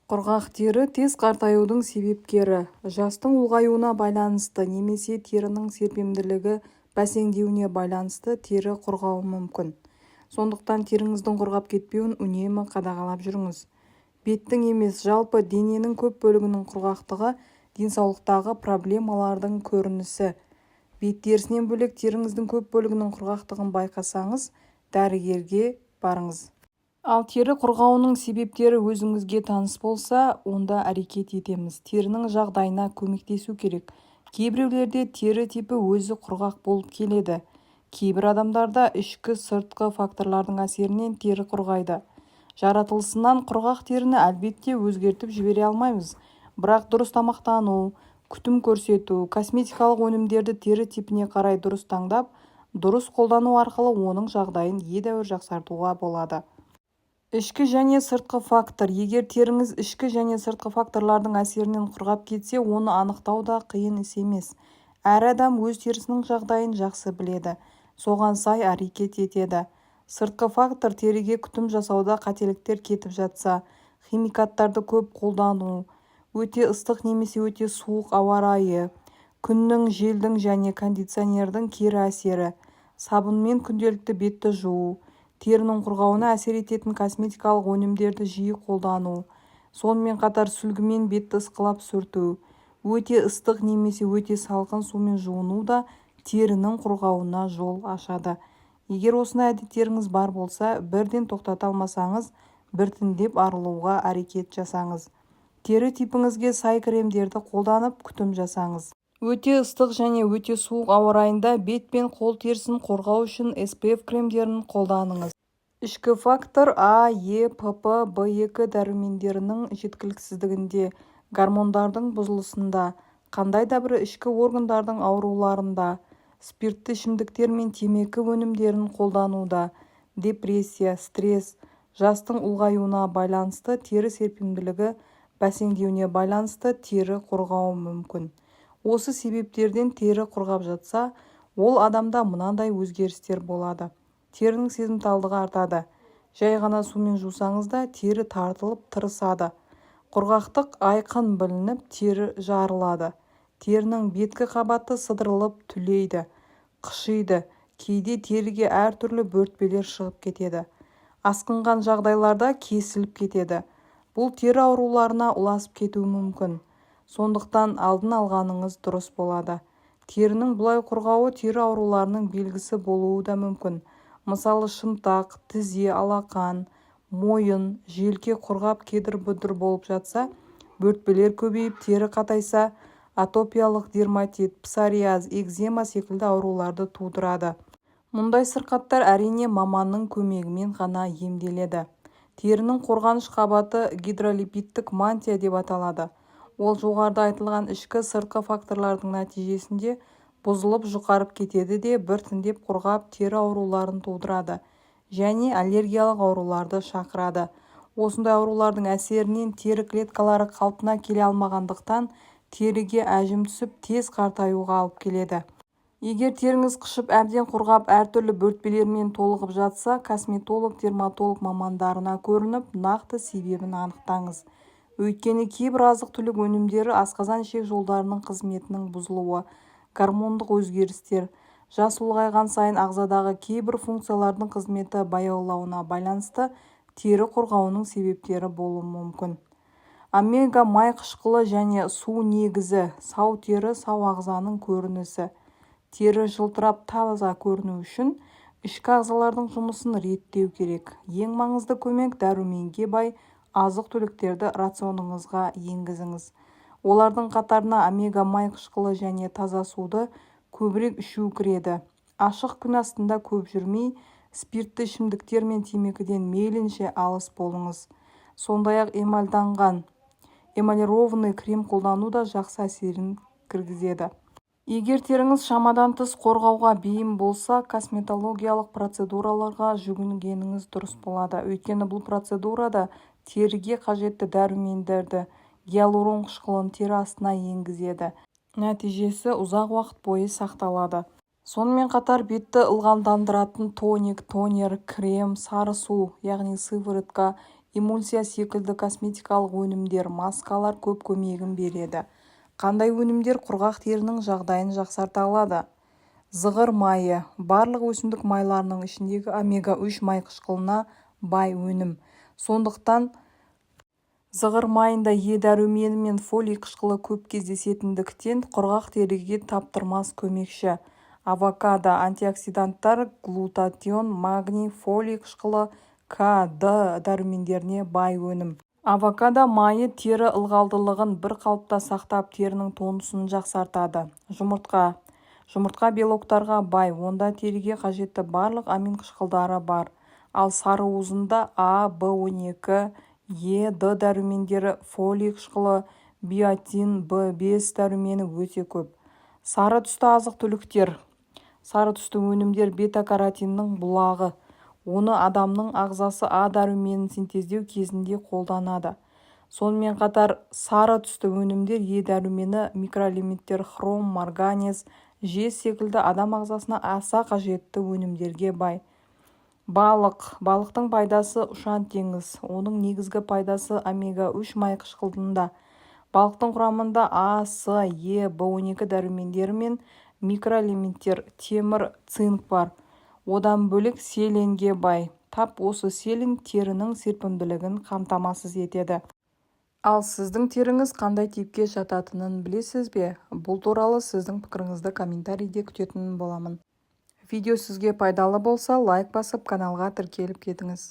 Құрғақ тері тез қартаюдың себепкері. Жастың ұлғаюына байланысты немесе терінің серпімділігі бәсеңдеуіне байланысты тері құрғауы мүмкін. Сондықтан теріңіздің құрғап кетпеуін үнемі қадағалап жүріңіз. Беттің емес, жалпы дененің көп бөлігінің құрғақтығы денсаулықтағы проблемалардың көрінісі. Бет терісінен бөлек теріңіздің көп бөлігінің құрғақтығын байқасаңыз, дәрігерге барыңыз. Ал тері құрғауының себептері өзіңізге таныс болса, онда әрекет етеміз. Терінің жағдайына көмектесу керек. Кейбіреулерде тері типі өзі құрғақ болып келеді. Кейбір адамдарда ішкі, сыртқы факторлардың әсерінен тері құрғайды. Жаратылысынан құрғақ теріні әлбетте өзгертіп жібере алмаймыз. Бірақ дұрыс тамақтану, күтім көрсету, косметикалық өнімдерді тері типіне қарай дұрыс таңдап, дұрыс қолдану арқылы оның жағдайын едәуір жақсартуға болады. Ішкі және сыртқы фактор. Егер теріңіз ішкі және сыртқы факторлардың әсерінен құрғап кетсе, оны анықтау да қиын іс емес. Әр адам өз терісінің жағдайын жақсы біледі, соған сай әрекет етеді. Сыртқы фактор: теріге күтім жасауда қателіктер кетіп жатса, химикаттарды көп қолдану, өте ыстық немесе өте суық ауа райы, күннің, желдің және кондиционердің кері әсері, сабынмен күнделікті бетті жуу, терінің құрғауына әсер ететін косметикалық өнімдерді жиі қолдану, сонымен қатар сүлгімен бетті ысқылап сүрту, өте ыстық немесе өте салқын сумен жуыну да терінің құрғауына жол ашады. Егер осындай әдеттеріңіз бар болса, бірден тоқтата алмасаңыз, біртіндеп арылуға әрекет жасаңыз. Тері типіңізге сай кремдерді қолданып, күтім жасаңыз. Өте ыстық және өте суық ауа райында бет пен қол терісін қорғау үшін SPF кремдерін қолданыңыз. Ішкі фактор: А, Е, ПП, В2 дәрумендерінің жеткіліксіздігінде, гормондардың бұзылысында, қандай да бір ішкі органдардың ауруларында, спиртті ішімдіктер мен темекі өнімдерін қолдануда, депрессия, стресс, жастың ұлғаюына байланысты тері серпімділігі бәсеңдеуіне байланысты тері құрғауы мүмкін. Осы себептерден тері құрғап жатса, ол адамда мынадай өзгерістер болады: терінің сезімталдығы артады, жай ғана сумен жусаңыз да тері тартылып тырысады, құрғақтық айқын білініп, тері жарылады, терінің беткі қабаты сыдырылып түлейді, қышиды, кейде теріге әртүрлі бөртпелер шығып кетеді, асқынған жағдайларда кесіліп кетеді. Бұл тері ауруларына ұласып кетуі мүмкін. Сондықтан алдын алғаныңыз дұрыс болады. Терінің бұлай құрғауы тері ауруларының белгісі болуы да мүмкін. Мысалы, шынтақ, тізе, алақан, мойын, желке құрғап кедір-бұдыр болып жатса, бөртпелер көбейіп, тері қатайса, атопиялық дерматит, псориаз, экзема секілді ауруларды тудырады. Мұндай сырқаттар, әрине, маманның көмегімен ғана емделеді. Терінің қорғаныш қабаты гидролипидтік мантия деп аталады. Ол жоғарыда айтылған ішкі, сыртқы факторлардың нәтижесінде бұзылып, жұқарып кетеді де, біртіндеп құрғап, тері ауруларын тудырады және аллергиялық ауруларды шақырады. Осындай аурулардың әсерінен тері клеткалары қалпына келе алмағандықтан, теріге әжім түсіп, тез қартаюға алып келеді. Егер теріңіз қышып, әбден құрғап, әртүрлі бөртпелермен толығып жатса, косметолог, дерматолог мамандарына көрініп, нақты себебін анықтаңыз. Өйткені кейбір азық-түлік өнімдері, асқазан-ішек жолдарының қызметінің бұзылуы, гормондық өзгерістер, жас ұлғайған сайын ағзадағы кейбір функциялардың қызметі баяулауына байланысты тері құрғауының себептері болуы мүмкін. Омега май қышқылы және су негізі. Сау тері – сау ағзаның көрінісі. Тері жылтырап, таза көріну үшін ішкі ағзалардың жұмысын реттеу керек. Ең маңызды көмек – дәруменге бай азық-түліктерді рационыңызға енгізіңіз. Олардың қатарына омега май қышқылы және таза суды көбірек ішу кіреді. Ашық күн астында көп жүрмей, спиртті ішімдіктер мен темекіден мейлінше алыс болыңыз. Сондай-ақ эмальданған, эмалированный крем қолдану да жақсы әсерін кіргізеді. Егер теріңіз шамадан тыс құрғауға бейім болса, косметологиялық процедураларға жүгінгеніңіз дұрыс болады. Өйткені бұл процедурада теріге қажетті дәрумендерді, гиалурон қышқылын тері астына енгізеді. Нәтижесі ұзақ уақыт бойы сақталады. Сонымен қатар бетті ылғалдандыратын тоник, тонер, крем, сары су, яғни сыворотка, Эмульсия секілді косметикалық өнімдер, маскалар көп көмегін береді. Қандай өнімдер құрғақ терінің жағдайын жақсарта алады? Зығыр майы – барлық өсімдік майларының ішіндегі омега-3 май қышқылына бай өнім. Сондықтан зығыр майында Е дәрумені мен фолий қышқылы көп кездесетіндіктен құрғақ теріге таптырмас көмекші. Авокадо – антиоксиданттар, глутатион, магний, фолий қышқылы, К, Д дәрумендеріне бай өнім. Авокадо майы тері ылғалдылығын бір қалыпта сақтап, терінің тонусын жақсартады. Жұмыртқа. Жұмыртқа белоктарға бай, онда теріге қажетті барлық амин қышқылдары бар. Ал сары уызында А, В 12, Е, Д дәрумендері, фолий қышқылы, биотин, В 5 дәрумені өте көп. Сары түсті азық-түліктер. Сары түсті өнімдер бета-каротиннің бұлағы. Оны адамның ағзасы А дәруменін синтездеу кезінде қолданады. Сонымен қатар сары түсті өнімдер Е дәрумені, микроэлементтер, хром, марганец, жез секілді адам ағзасына аса қажетті өнімдерге бай. Балық. Балықтың пайдасы ұшан-теңіз. Оның негізгі пайдасы омега-3 май қышқылында. Балықтың құрамында А, С, Е, В 12 дәрумендері мен микроэлементтер, темір, цинк бар. Одан бөлек селенге бай. Тап осы селен терінің серпімділігін қамтамасыз етеді. Ал сіздің теріңіз қандай типке жататынын білесіз бе? Бұл туралы сіздің пікіріңізді комментарийде күтетін боламын. Видео сізге пайдалы болса, лайк басып, каналға тіркеліп кетіңіз.